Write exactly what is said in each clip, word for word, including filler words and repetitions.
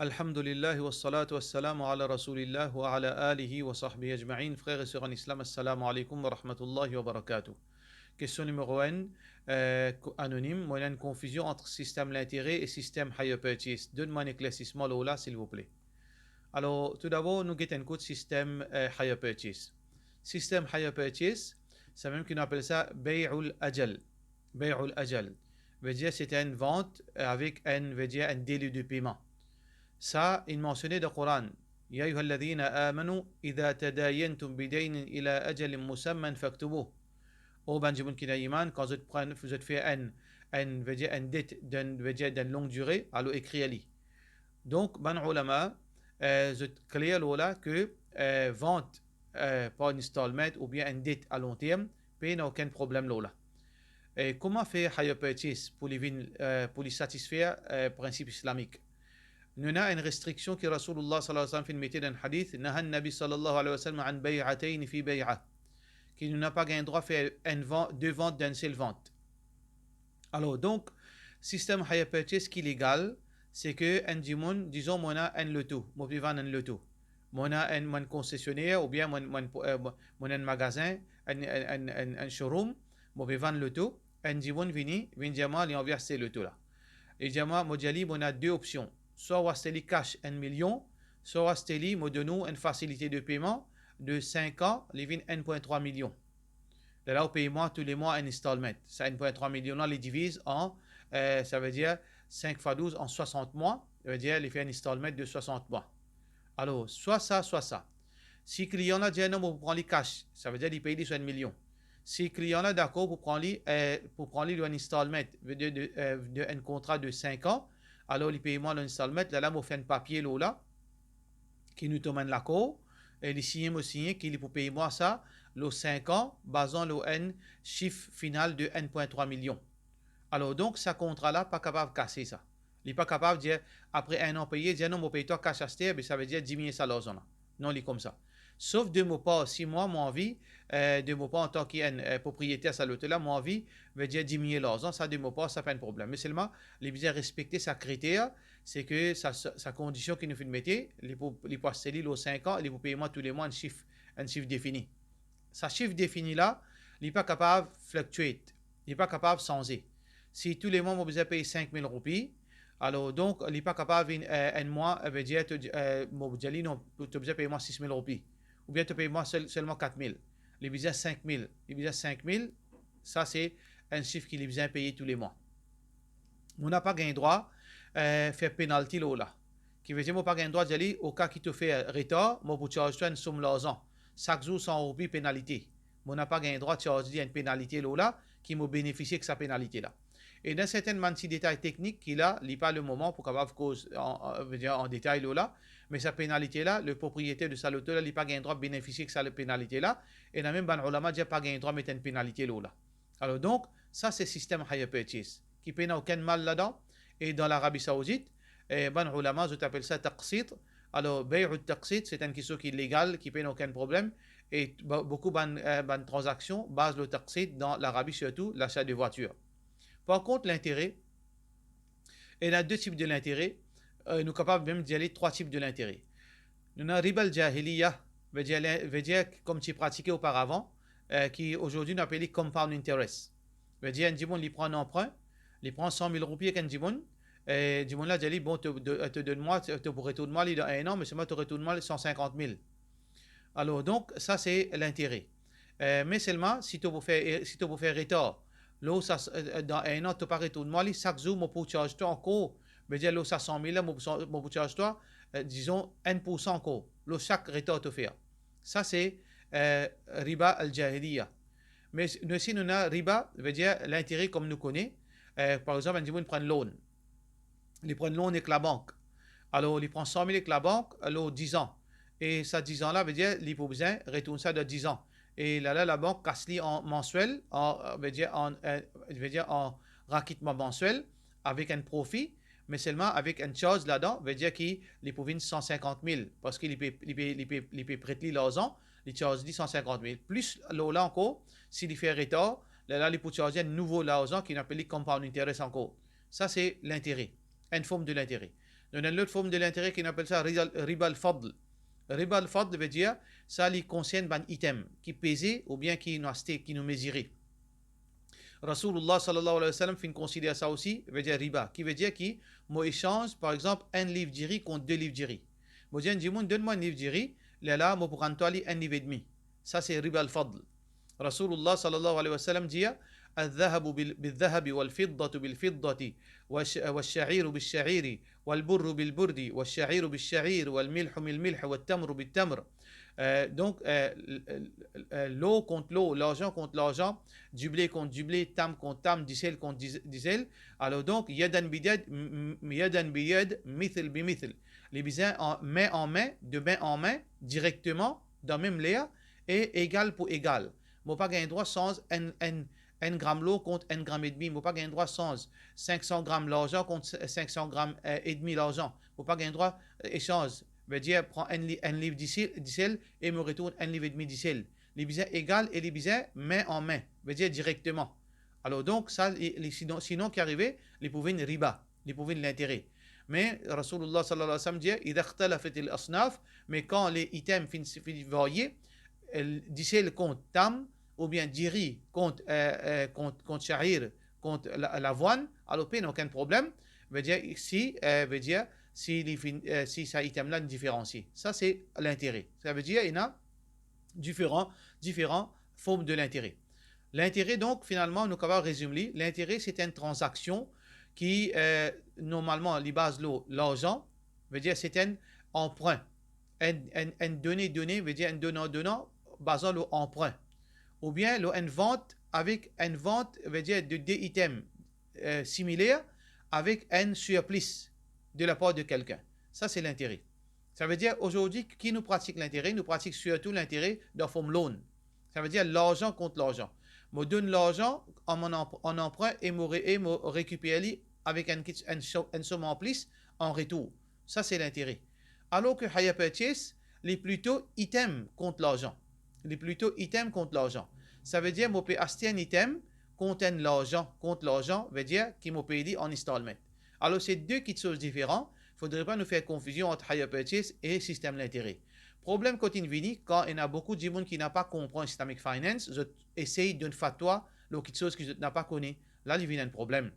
Alhamdulillah, wassalatu wassalamu ala Rasoulillah wa ala alihi wa sahbihi ajma'in. Frer e ser an Islam, assalamu alaikum wa rahmatullahi wa barakatuh. Kestion nimero enn, eh, ko-, anonim, mo ena enn konfizion ant sistem lintere e sistem hire purchase. Donn mwa enn eklersisman lor la, silvouple. Alor, toudabor, nou get enn kout sistem, eh, hire purchase. Sistem hire purchase, samem ki nou apel sa bay'ul ajal. Bay'ul ajal. Vedir, se enn vant, eh, avek enn, vedir, enn dele de peyman. Sa, inn mansione dan Koran. Ya ayyuhalladhina amanu, idha tadayantum bidaynin ila ajalin musamman faktubuh. O bann dimoun ki ena iman, kan zot pran, zot fer enn, enn, vedir enn det, d'enn, vedir d'enn long dire, alor ekrir li. Donk, bann oulama, eh, zot kler lor la ke, eh, vant, eh, par installment oubien enn det a long term, pena okenn problem lor la. E kouma fer hire purchase pou li vinn, eh, pou li satisfer, eh, prinsip islamik? Nou ena enn restriksion ki Rasoulillah sallallahu alayhi wa sallam finn mete dan enn hadith, naha Nabi sallallahu alayhi wa sallam an bay'atayn fi bay'a, ki nou napa gagn drwa fer enn van-, de vant dan enn sel vant. Alor, donk, sistem hire purchase ki legal, se ke enn dimoun, dizon, mo ena enn loto, mo pe vann enn loto. Mo ena enn, mo enn konsesioner, oubien mo enn, mo enn, eh, mo, mo ena enn magazin, enn, enn, enn, enn, enn showroom, mo pe vann loto, enn dimoun vini, vinn dir mwa, li anvi aste loto la. Li dir mwa, mo dir li, mo ena de opsion. Swa ou aste li cash enn milion, swa ou aste li, mo donn ou enn fasilite de peyman de sink an, li vinn enn pwin trwa milion. Lerla ou pey mwa toulemwa enn installment. Sa enn pwin trwa milion la, li diviz an, eh, savedir sink fwa douz an swasant mwa, savedir li fer enn installment de swasant mwa. Alor, swa sa, swa sa. Si klian la dir non, mo pou pran li cash, savedir li pey li so enn milion. Si klian la dakor pou pran li, eh, pou pran li lor enn installment, de, de, eh, de enn kontra de sink an, alor li pey mwa lor installment, lerla mo fer enn papie lor la, ki nou tou bann lakor, e li signe, mo signe, ki li pou pey mwa sa lor sink an, bazan lor enn sif final de enn pwin trwa milion. Alor, donk, sa kontra la pa kapav kase sa. Li pa kapav dir, apre enn an peye, dir, "Non, mo pey twa cash aster," be savedir diminie sa larzan la. Non, li koumsa. Sof de mo par, si mwa, mo anvi, eh, de mo par antan ki enn, eh, propriyeter sa loto la, mo anvi, vedir diminie larzan, sa de mo par, sa pa enn problem. Me selman, li bizin respekte sa kriter, se ke sa, sa, sa kondision ki nou finn mete, li pou, li pou aste li lor sink an, li pou pey mwa toulemwa enn sif, enn sif defini. Sa sif defini la, li pa kapav fluctuate, li pa kapav sanze. Si toulemwa mo bizin pey sink mil roupi, alor donk li pa kapav vinn, eh, enn mwa, eh, vedir, to, eh, mo dir li non, to bizin pey mwa sis mil roupi, oubien to pey mwa sel, selman kat mil. Li bizin sink mil, li bizin sink mil, sa se enn sif ki li bizin peye toulemwa. Mo napa gagn drwa, eh, fer penalti lor la. Ki vedir mo pa gagn drwa dir li, oka ki to fer retar, mo pou charge twa enn som larzan. Sak zour san roupi penalite. Mo napa gagn drwa charge li enn penalite lor la, ki mo benefisie ek sa penalite la. Ena sertenn bann ti detay teknik ki la, li pa le moman pou kapav koz an, an, vedir an detay lor la, me sa penalite la, le propriyeter de sa loto la, li pa gagn drwa benefisie ek sa le penalite la, ena mem bann oulama dir pa gagn drwa met enn penalite lor la. Alor donk, sa se sistem hire purchase, ki pena okenn mal ladan, e dan Larabi Saoudit, eh, bann oulama, zot apel sa taqsit. Alor, bay'u taqsit, se enn kiksoz ki legal, ki pena okenn problem, e bo-, boukou bann, eh, bann tranzaksion baz lor taqsit dan Larabi, sirtou lasa de vwatir. Par kont, lintere, ena de tip de lintere, eh, nou kapav mem dir li trwa tip de lintere. Nou ena riba al-jahiliya, vedir, vedir kom ti pratike oparavan, eh, ki azordi nou apel li compound interest. Vedir, enn dimoun, li pran enn anprin, li pran san mil roupi ek enn dimoun, e dimoun la dir li, bon, to, to, to donn mwa, to, to pou retourn mwa li dan enn an, me selman to retourn mwa li san sinkant mil. Alor, donk, sa se lintere. Eh, me selman, si to pou fer, si to pou fer retar, lor sa, eh, dan enn an, to pa retourn mwa li, sak zour mo pou charge twa ankor, vedir lor sa san mil la, mo pou, mo pou charge twa, eh, dizon, enn poursan ankor, lor sak retar to fer. Sa se, eh, riba al-jahiliya. Me s-, nou osi nou ena riba, vedir lintere kom nou kone. Eh, par exanp, enn dimoun pran loan. Li pran loan ek labank. Alor, li pran san mil ek labank, alor diz an. E sa diz an la, vedir li pou bizin retourn sa dan diz an. E la, la, labank kas li an manswel, an, vedir an, eh, vedir an rakitman manswel, avek enn profi, me selman avek enn charge ladan, vedir ki li pou vinn san sinkant mil, parski li pe, li pe, li pe, li pe pret li larzan, li charge li san sinkant mil. Plis lor la ankor, si li fer retar, lerla li pou charge enn nouvo larzan ki nou apel li compound interest ankor. Sa se lintere, enn form de lintere. Nou ena enn lot form de lintere ki nou apel sa riba, riba al-fadl. Riba al-fadl vedir, sa li konsern bann item ki peze oubien ki nou aste, ki nou mezire. Rasoulullah sallallahu alayhi wa sallam finn konsider sa osi, vedir riba, ki vedir ki mo esanz, par exanp, enn liv diri kont de liv diri. Mo dir enn dimoun, donn mwa enn liv diri, lerla mo pou rann twa li enn liv edmi. Sa se riba al-fadl. Rasoulullah sallallahu alayhi wa sallam dir, الذهب بال-، بالذهب والفضة بالفضة والش-، والشعير بالشعير والبر بالبر والشعير بالشعير والملح بالملح والتمر بالتمر. Euh, donk, euh, l-, l-, euh, lor kont lor, larzan kont larzan, dible kont dible, tam kont tam, disel kont dis-, disel. Alor donk, yadan biyad, m-, m-, yadan biyad, mithl bimithl. Li bizin an, min an min, de min an min, direkteman, dan mem ler, e egal pou egal. Mo pa gagn drwa sanz enn, enn, enn gram lor kont enn gram edmi. Mo pa gagn drwa sanz sink san gram larzan kont sink san gram, eh, edmi larzan. Mo pa gagn drwa, eh, esanz. Vedir, pran enn li-, enn liv disel, disel e mo retourn enn liv edmi disel. Li bizin egal e li bizin min an min. Vedir, direkteman. Alor donk, sa, li, li, sinon, sinon ki arive, li pou vinn riba, li pou vinn lintere. Me Rasoulullah sallallahu alayhi wa sallam dir, إذا اختلفت الأصناف, me kan le item finn, finn varye, eh, disel kont tam, oubien diri kont, eh, eh, kont, kont shair, kont la, lavwann, alor pena okenn problem. Vedir, si, eh, vedir, si li finn, eh, si sa item la inn diferansie. Sa se lintere. Sa vedir, ena diferan, diferan form de lintere. Lintere, donk, finalman, nou kapav rezim li. Lintere, se enn tranzaksion ki, eh, normalman, li baz lor larzan, vedir se enn anprin. Enn, enn, enn done, done, vedir enn donan, donan, bazan lor anprin. Oubien lor enn vant avek enn vant, vedir de de item, eh, similer, avek enn sirplis de lapar de kelkenn. Sa se lintere. Sa vedir, azordi, ki nou pratik lintere? Nou pratik sirtou lintere dan form loan. Sa vedir larzan kont larzan. Mo donn larzan an mon anp-, an anprin e mo re-, e mo rekiper li avek enn kit-, enn so-, enn som an plis an retour. Sa se lintere. Alor ki hire purchase, li plito item kont larzan. Li plito item kont larzan. Sa vedir mo pe aste enn item kont enn larzan, kont larzan, vedir ki mo pey li an installment. Alor, se de kitsoz diferan. Fodre pa nou fer konfizion ant hire purchase e sistem lintere. Problem kot inn vini, kan ena boukou dimoun ki napa konpran Islamic Finance, zot esey donn fatwa lor kitsoz ki zot napa kone. La, li vinn enn problem.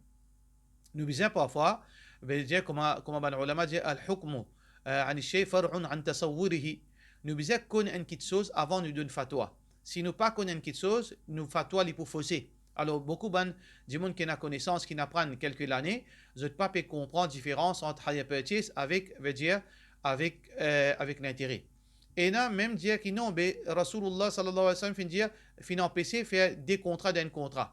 Nou bizin parfwa, vedir kouma, kouma bann ulama dir, الحكم, eh, عن الشيء فرع عن تصوره. Nou bizin konn enn kitsoz avan nou donn fatwa. Si nou pa konn enn kitsoz, nou fatwa li pou fose. Alor, boukou bann dimoun ki ena konesans, ki inn aprann kelke lane, zot pa pe konpran diferans ant hire purchase avek, vedir, avek, eh, avek lintere. Ena mem dir ki non, be Rasoulullah sallallahu alayhi wa sallam finn dir, finn anpese fer de kontra dan enn kontra.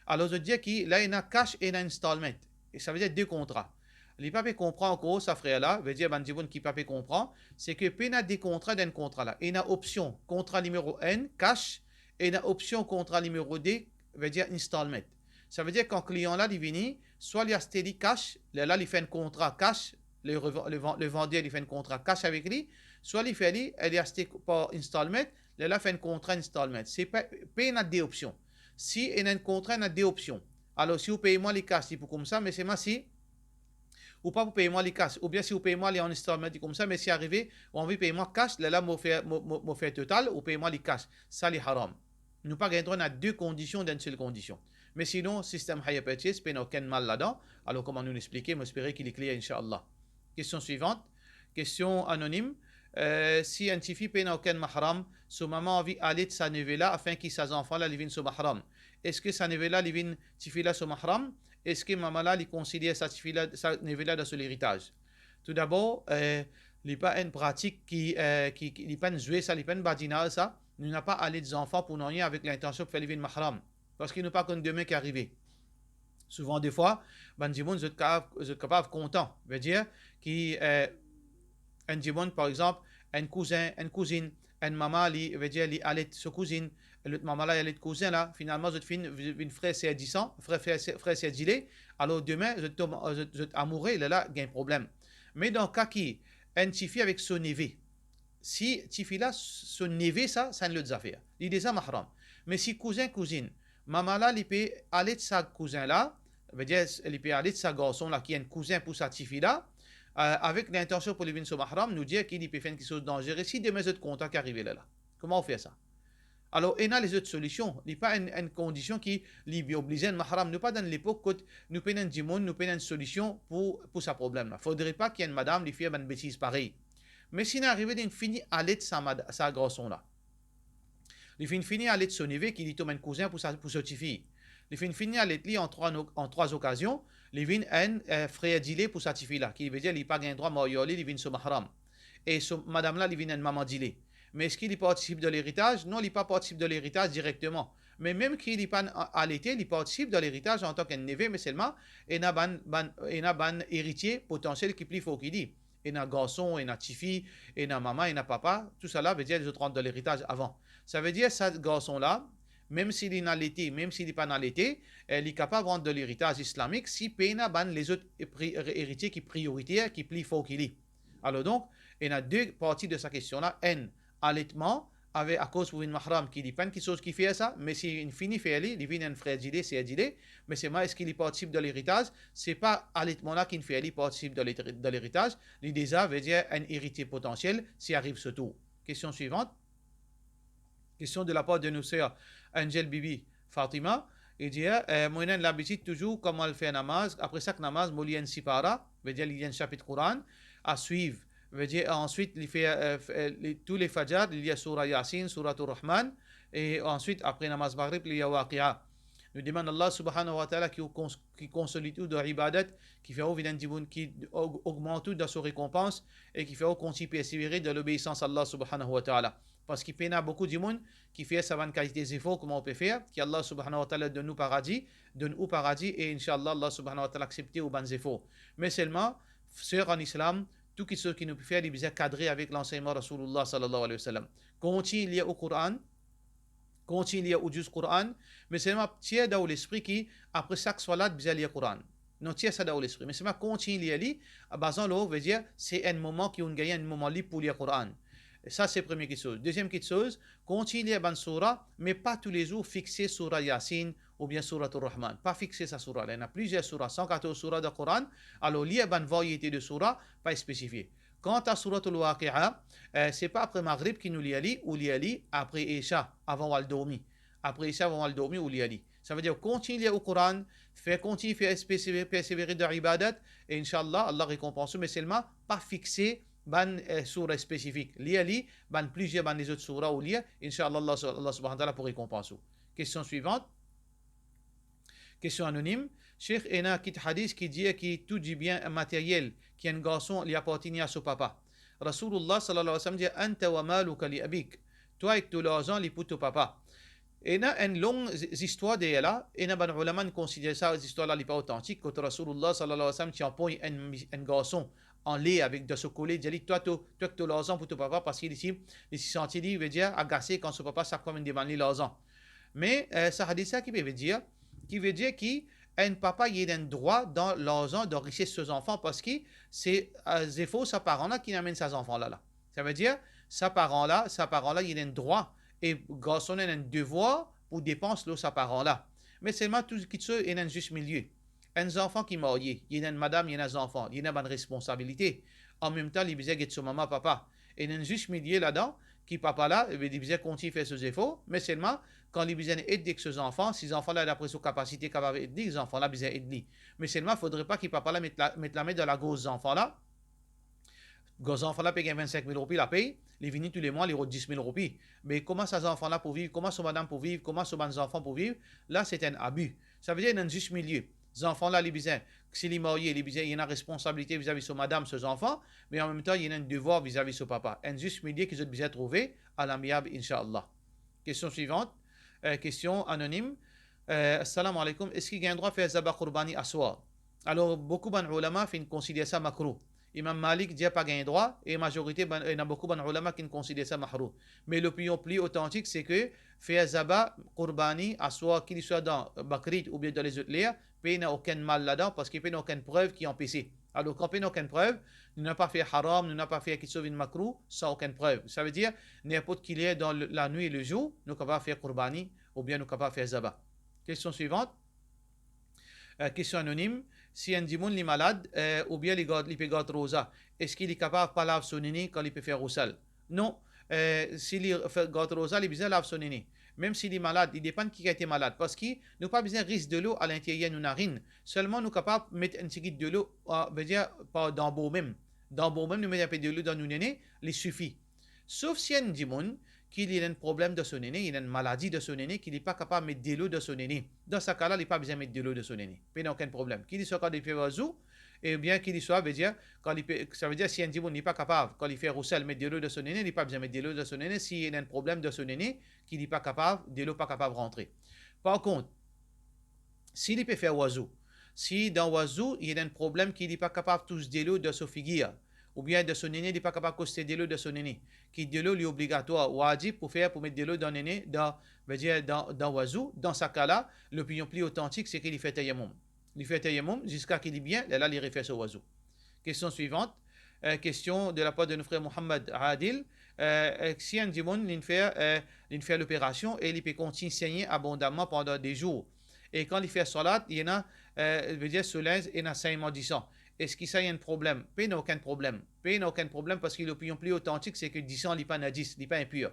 Alor, zot dir ki la ena cash, ena installment. E sa vedir de kontra. Li pa pe konpran ankor sa frer la, vedir bann dimoun ki pa pe konpran, se ki pena de kontra dan enn kontra la. Ena opsion kontra nimero enn, cash, ena opsion kontra nimero de, vedir installment. Sa vedir kan klian la, li vini, swa li aste li cash, lerla li fer enn kontra cash, le revan-, le van-, le vander li fer enn kontra cash avek li, swa li fer li, li aste par installment, lerla fer enn kontra installment. Se pa, pena de opsion. Si ena enn kontra, ena de opsion. Alor, si ou pey mwa li cash, li pou koumsa, me selman si ou pa pou pey mwa li cash, oubien si ou pey mwa li an installment, li koumsa, me si arive, ou anvi pey mwa cash, lerla mo fer, mo, mo, mo fer total, ou pey mwa li cash. Sa li haram. Nou pa gagn drwa ena de kondision dan enn sel kondision. Me sinon, sistem hire purchase, pena okenn mal ladan. Alor, kouma nou explike, mo espere ki li kler, inshallah. Kestion swivant. Kestion anonim. Eh, si enn tifi pena okenn mahram, so mama anvi alet sa neve la, afin ki sa zanfan la, li vinn so mahram. Eski sa neve la, li vinn tifi la so mahram? Eski mama la, li konsider sa tifi la, sa neve la dan so leritaz? Toudabor, eh, li pa enn pratik ki, eh, ki, ki, li pa enn zwe sa, li pa enn badinaz sa. Nou napa alet zanfan pou nanye avek lintansion pou fer li vinn mahram. Parski nou pa konn demin ki arive. Souvan defwa, bann dimoun, zot kapav, zot kapav kontan. Vedir ki, eh, enn dimoun, par exanp, enn kouzin, enn kouzinn, enn mama, li, vedir, li alet so kouzinn, lot mama la, li alet kouzin la, finalman, zot finn, vinn frer ser disan, frer, frer, frer ser dile, alor demin, zot tom, zot, zot amoure, lerla, gagn problem. Me dan ka ki enn tifi avek so neve, si tifi la, so neve sa, sa enn lot zafer. Li deza mahram. Me si kouzin, kouzinn, mama la, li pe alet sa kouzin la, vedir, li pe alet sa garson la, ki enn kouzin pou sa tifi la, eh, avek lintansion pou li vinn so mahram, nou dir ki li pe fer enn kiksoz danzere, si demin zot kontan ki arive lerla. Kouma ou fer sa? Alor, ena lezot solision, li pa enn, enn kondision ki li oblize enn mahram. Nou pa dan lepok kot nou pena enn dimoun, nou pena enn solision pou, pou sa problem la. Fodre pa ki enn madam li fer bann betiz parey. Me si inn arive, li fini alet sa mad-, sa garson la. Li finn fini alet so neve ki li tom enn kouzin pou sa, pou so tifi. Li finn fini alet li an trwa no-, an trwa okazion, li vinn enn, eh, frer dile pou sa tifi la, ki vedir li pa gagn drwa marye ar li, li vinn so mahram. E so madam la, li vinn enn mama dile. Me eski li partisip dan leritaz? Non, li pa partisip dan leritaz direkteman. Me mem ki li pa'nn a-, alete, li partisip dan leritaz antan ki enn neve, me selman ena bann, bann, ena bann eritie potansiel ki pli for ki li. Ena garson, ena tifi, ena mama, ena papa, tousala vedir zot rant dan leritaz avan. Savedir sa garson la, mem si li inn alete, mem si li pa'nn alete, eh, li kapav rant dan leritaz islamik si pena bann lezot pri-, eritie ki prioriter, ki pli for ki li. Alor donk, ena de parti de sa kestion la. Enn, aletman, ave-, akoz pou vinn mahram ki li pa enn kiksoz ki fer sa, me si inn fini fer li, li vinn enn frer dile, ser dile, me selman eski li partisip dan leritaz? Se pa aletman la ki'nn fer li partisip dan leti-, dan leritaz, li deza vedir enn eritie potansiel si ariv so tour. Kestion swivant. Kestion de lapar de nou ser Angel Bibi Fatima. Li dir, eh, mo ena enn labitid touzour kan mo al fer namaz, apre sak namaz mo li enn sipara, vedir li li enn sapit Koran, a swiv. Vedir, answit, li fer, eh, f-, eh, li, tou le fajar, li lir soura Yasin, souratour Rahman, e answit, apre namaz Maghrib, li lir Waqia. Nou demann Allah Subhanahu wa Ta'ala ki ou kons-, ki konsolid ou dan ibadat, ki fer ou vinn enn dimoun ki og-, ogmant ou dan so rekonpans, e ki fer ou kontign persevere dan lobeisans Allah Subhanahu wa Ta'ala. Parski pena boukou dimoun ki fer sa bann kalite zefor kouma ou pe fer, ki Allah Subhanahu wa Ta'ala donn nou paradi, donn ou paradi, e inshallah, Allah Subhanahu wa Ta'ala aksepte ou bann zefor. Me selman, ser an Islam, tou kiksoz ki nou pe fer, li bizin kadre avek lansegnman Rasoulullah sallallahu alayhi wa sallam. Kontign lir ou Koran, kontign lir ou zis Koran, me selman tir dan ou lespri ki apre sak swalat bizin lir Koran. Non, tir sa dan ou lespri. Me selman kontign lir li, bazan lor, vedir, se enn moman ki ou'nn gagn enn moman lib pou lir Koran. Sa se premie kiksoz. Deziem kiksoz, kontign lir bann soura, me pa toulezour fixe soura Yasin oubien souratour Rahman. Pa fixe sa soura la. Ena plizier soura, san katorz soura dan Koran, alor lir bann variete de soura, pa spesifie. Kanta souratoul Waqia, eh, se pa apre Maghrib ki nou lir li, ou lir li apre Isha, avan ou al dormi. Apre Isha, avan ou al dormi, ou lir li. Savedir, kontign lir ou Koran, fer, kontign fer persevere, persevere dan ibadat, e inshallah, Allah rekonpans ou, me selman pa fixe bann, eh, soura spesifik. Lir li, bann plizier bann lezot soura ou lir, inshallah, Allah, Allah Subhanahu wa Ta'ala pou rekonpans ou. Kestion swivant. Kestion anonim. Sheikh, ena kit hadis ki dir ki tou dibien materiel ki enn garson li apartini a so papa. Rasoulullah sallallahu alayhi wa sallam dir, "Anta wa maluka li abik." Twa ek to larzan, li pou to papa. Ena enn long zi-, zistwar deryer la, ena bann oulama inn konsider sa zistwar la li pa otantik, kot Rasoulullah sallallahu alayhi wa sallam ti anpogn enn mi-, enn garson anler avek dan so kole, dir li, "Twa to, twa ek to larzan pou to papa," parski li ti, li ti santi li, vedir, agase kan so papa sak fwa vinn demann li larzan. Me, eh, sa hadis la ki pe vedir, ki vedir ki enn papa, li ena enn drwa dan larzan, dan rises so zanfan, parski se, eh, zefor sa paran la ki amenn sa zanfan la la. Savedir, sa paran la, sa paran la, li ena enn drwa, e garson la ena enn devwar pou depans lor sa paran la. Me selman tou kiksoz ena enn zis milie. Enn zanfan ki marye, li ena enn madam, li ena zanfan, li ena bann responsabilite. Anmemtan, li bizin get so mama, papa. Ena enn zis milie ladan, ki papa la, eh, li bizin kontign fer so zefor, me selman, kan li bizin ed ek so zanfan, si zanfan la, dapre so kapasite, kapav ed li, zanfan la bizin ed li. Me selman, fodre pa ki papa la met la, met lame dan lagors zanfan la, Kan zanfan la pe gagn vinn-sink mil roupi, la pey, li vini tou le mwa, li rod dis mil roupi. Me kouma sa zanfan la pou viv, kouma so madam pou viv, kouma so bann zanfan pou viv, la se enn abi. Savedir ena enn zis milie. Zanfan la, li bizin, si li marye, li bizin, li ena responsabilite vizavi so madam, so zanfan, me anmemtan, li ena enn devwar vizavi so papa. Enn zis milie ki zot bizin trouve alamiab, inshallah. Kestion swivant, eh, kestion anonim. Eh, Assalamu alaikum, eski gagn drwa fer zaba kourbani aswar? Alor, boukou bann oulama finn konsider sa makrouh. Imam Malik dir pa gagn drwa, e mazorite bann, ena boukou bann oulama ki konsider sa makrouh. Me lopinion pli otantik, se ke fer zaba kourbani aswar, ki li swa dan Bakrid oubien dan lezot ler, pena okenn mal ladan, parski pena okenn prev ki anpese. Alor, kan pena okenn prev, nou napa fer haram, nou napa fer kiksoz vinn makrouh, san okenn prev. Savedir, ninport ki ler dan le, lanwit e lezour, nou kapav fer kourbani, oubien nou kapav fer zaba. Kestion swivant. Eh, kestion anonim. Si enn dimoun li malad, eh, oubien li gard, li pe gard roza, eski li kapav pa lav so nene kan li pe fer ghusl? Non. Eh, si li fer, gard roza, li bizin lav so nene. Mem si li malad, li depann ki kalite malad. Parski nou pa bizin ris delo alinteryer nou narinn. Selman nou kapav met enn tigit delo, ah, vedir, pa, dan bor mem. Dan bor mem, nou met inpe delo dan nou nene, li sifi. Sof si enn dimoun ki li ena enn problem dan so nene, li ena enn maladi dan so nene, ki li pa kapav met delo dan so nene. Dan sa ka la, li pa bizin met delo dan so nene. Pena okenn problem. Ki li swa kan li pe fer wazou, oubien ki li swa, vedir, kan li pe, savedir si enn dimoun li pa kapav, kan li fer ghusl, met delo dan so nene, li pa bizin met delo dan so nene, si li ena enn problem dan so nene, ki li pa kapav, delo pa kapav rantre. Par kont, si li pe fer wazou, si dan wazou, li ena enn problem ki li pa kapav tous delo dan so figir, oubien dan so nene, li pa kapav koste delo dan so nene, ki delo li obligatwar, wajib pou fer, pou met delo dan nene, dan, vedir dan, dan wazou, dan sa ka la, lopinion pli otantik, se ki li fer tayammum. Li fer tayammum ziska ki li bien, lerla li refer so wazou. Kestion swivant, eh, kestion de lapar de nou frer Mohammad Adil, eh, eh, si enn dimoun, li fer, eh, li fer loperasion e li pe kontign segne abondaman pandan de zour, e kan li fer salat, li ena, eh, vedir so linz ena segnman disan. Eski sa ena enn problem? Pena okenn problem. Pena okenn problem, parski lopinion pli otantik, se ki disan li pa najis, li pa inpir.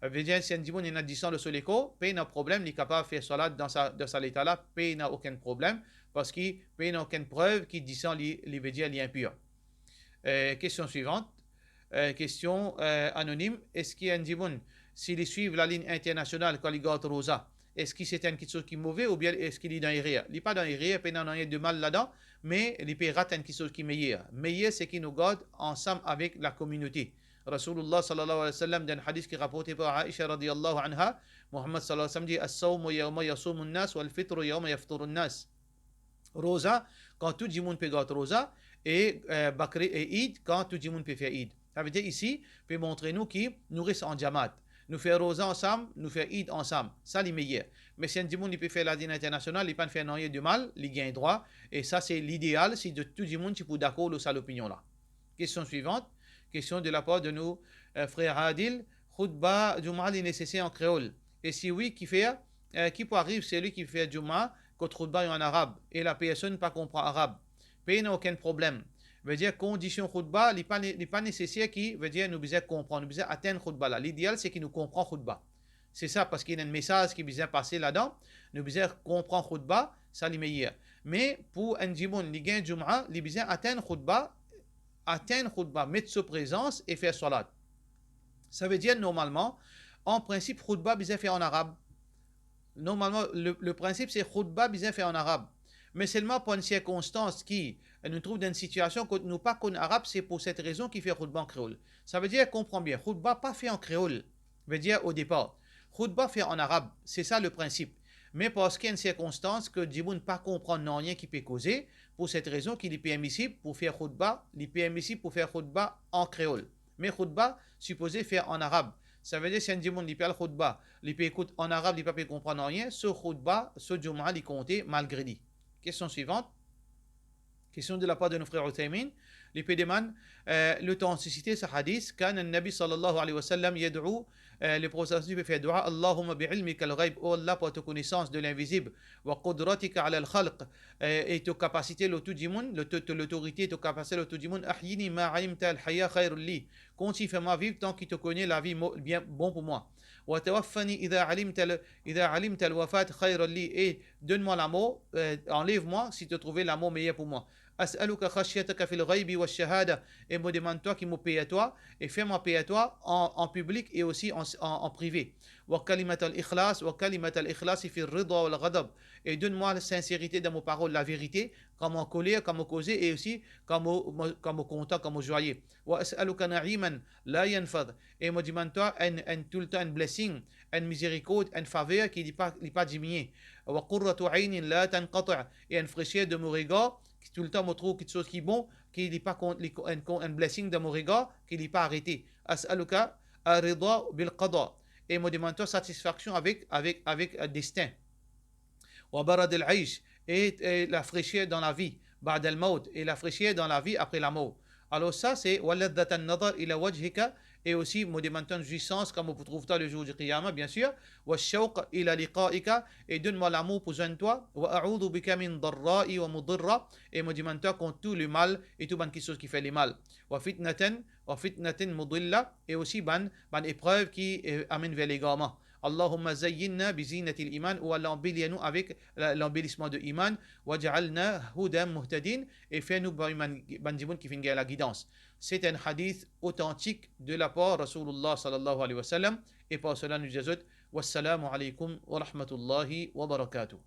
Vedir, si enn dimoun ena disan dan so lekor, pena problem, li kapav fer salat dan sa, dan sa leta la, pena okenn problem, parski pena okenn prev ki disan li, li vedir li inpir. Eh, kestion swivant. Eh, kestion, eh, anonim, eski enn dimoun, si li swiv lalinn internasional kan li gard roza, eski se enn kiksoz ki move oubien eski li dan erer? Li pa dan erer, pena nanye de mal ladan, me li pe rat enn kiksoz ki meyer. Meyer, se ki nou gard ansam avek lakominote. Rasoulullah sallallahu alayhi wa sallam, dan enn hadis ki raporte par Aisha radiyallahu anha, Muhammad sallallahu alayhi wa sallam dir, "As-sawmu yawma yasumun nas, wal fitru yawma yafturun nas." Roza, kan tou dimoun pe gard roza, e, eh, bakri e Eid, kan tou dimoun pe fer Eid. Savedir isi, pe montre nou ki nou res an jamaat. Nou fer roza ansam, nou fer Eid ansam. Sa li meyer. Me si enn dimoun li pe fer lalinn internasional, li pa'nn fer nanye de mal, li gagn drwa, e sa se lideal, si de, tou dimoun ti pou dakor lor sa lopinion la. Kestion swivant, kestion de lapar de nou, eh, frer Adil, khoutba Jouma li neseser an kreol? E si wi, kifer, eh, ki pou ariv selwi ki fer Jouma kot khoutba an arab e lapersonn pa konpran arab? Pena okenn problem. Vedir kondision khoutba, li pa ne-, li pa neseser ki, vedir nou bizin konpran, nou bizin atenn khoutba la. Lideal se ki nou konpran khoutba. Se sa, parski ena enn mesaz ki bizin pase ladan, nou bizin konpran khoutba, sa li meyer. Me pou enn dimoun, li gagn Jouma, li bizin atenn khoutba, atenn khoutba, met so prezans e fer salat. Savedir, normalman, an prinsip, khoutba bizin fer an arab. Normalman, le, le prinsip, se khoutba bizin fer an arab. Me selman, par enn sirkonstans ki, eh, nou trouv dan enn sitiasion kot nou pa konn arab, se pou set rezon ki fer khoutba an kreol. Savedir, konpran bien, khoutba pa fer an kreol. Vedir, o depar, khoutba fer an arab, se sa le prinsip. Me parski enn sirkonstans ki dimoun pa konpran nanye ki pe koze, pou set rezon ki li permisib pou fer khoutba, li permisib pou fer khoutba an kreol. Me khoutba sipoze fer an arab. Savedir si enn dimoun li pe al khoutba, li pe ekout an arab, li pa pe konpran nanye, so khoutba, so Jouma li konte malgre li. Kestion swivant. Kestion de lapar de nou frer Uthaymin. Li pe demann, eh, lotantisite sa hadis, كان النبي صلى الله عليه وسلم يدعو, eh, le Profet sallallahu alayhi wa sallam pe fer dua, اللهم بعلمك الغيب, o Allah, par to konesans de linvizib, وقدرتك على الخلق, eh, e to kapasite lor tou dimoun, lor to, to lotorite, to kapasite lor tou dimoun, أحيني ما علمت الحياة خير لي. Kontign fer mwa viv tan ki to kone lavi mo-, bien, bon pou mwa. وتوفني إذا علمت ال-, إذا علمت الوفاة خيرا لي. E donn mwa lamor, eh, anlev mwa si to trouve lamor meyer pou mwa. أسألك خشيتك في الغيب والشهادة. E mo demann twa ki mo per twa, e fer mwa per twa an, an piblik e osi an, an, an prive. وكلمة الإخلاص، وكلمة الإخلاص في الرضا والغضب. E donn mwa sinserite dan mo parol, laverite, kan mo ankoler, kan mo koze, e osi kan mo, mo, kan mo kontan, kan mo zwaye. وأسألك نعيما لا ينفد. E mo demann twa enn, enn toultan enn blessing, enn mizerikord, enn faver ki li pa, li pa diminie. وقرة عين لا تنقطع. E enn freser de mo regar, ki toultan mo trouv kiksoz ki bon, ki li pa kont, li, enn, enn blessing dan mo regar, ki li pa arete. أسألك الرضا بالقضاء. E mo demann twa satisfaksion avek, avek, avek, eh, destin. وبرد العيش, e, e lafreser dan lavi, بعد الموت, e lafreser dan lavi apre lamor. Alor sa se, wa ladhatan nazar ila wajhika, e osi mo demann twa enn zwisans kan mo pou trouv twa le zour di Qiyama, bien sir, wa shawq ila liqaika, e donn mwa lamour pou zwenn twa, wa a'udhu bika min darra'i wa mudirra, e mo demann twa kont tou lemal e tou bann kiksoz ki fer lemal, wa fitnatan, wa fitnatin mudilla, e osi bann, bann eprev ki, eh, amenn ver legarman. Allahumma zayyinna bi zinatil iman, ou Allah anbelir nou avek la, lanbelisman de iman, waj'alna hudan muhtadin, e fer nou parmi bann, bann dimoun ki finn gagn lagidans. Se enn hadith otantik de lapar Rasoulullah sallallahu alayhi wa sallam, e par sela nou dir zot, wassalamu alaykum wa rahmatullahi wa barakatuh.